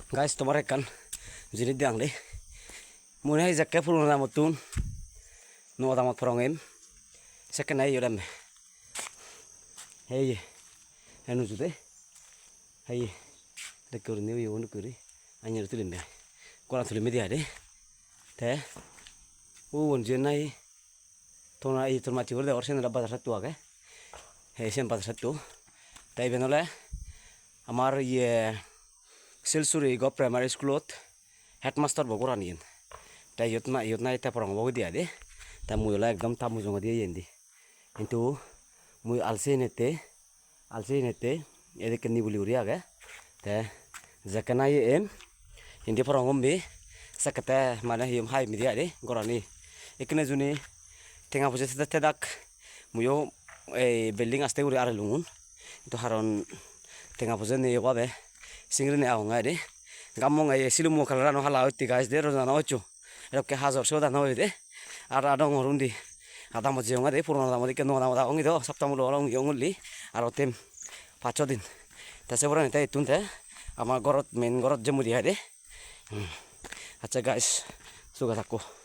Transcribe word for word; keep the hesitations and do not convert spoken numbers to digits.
Guys, tomare ekkan jinis degong de. Mui nahi jekke purona adamottun nuo adamot porongem. Sekke nahi iyot em. Hei, hei nuju de. Hei, dekke gurinei uyo gun guri. Anyar tulim be. Gora tulim de ai de. Te, ubon jiyen nahi. Tona, ei ton macche guri degor, siyen ole bazar satto age. He, siyen bazar satto. Te iben ole amar iye Silsuri Govt Primary Schoolot headmaster bo goran iyen. Te iyot na, iyot nahi te porong obo goi de ai de. Te mui ole ekdom ta mujungedi iyendi. Hintu mui alsi hinette, alsi hinette, edekke nibuli guri age. Te jekke nahi em, indi porong hombi, sekkete mane hi hom hai midi ai de gorani. Ekkene juni tenga poje te, te dak, muiyo ei building aste guri arelungun. Hintu haron tenga poje nei obabe, singiri nei agonge ai de. Gammong ei silumo colour ano hala otte guys de, rojana no occho. Edokke hajor siyot ano oide. Ar adongor undi. Adamot jeyonge de, puron adamot ikke nuo adamot agonge do, sapta mulo aro ungi ongulli. Aro tem pach so din. Te se porani te ittun te ama gorot, main gorot jemudi ai de. Hmm. Accha guys, suge thakko.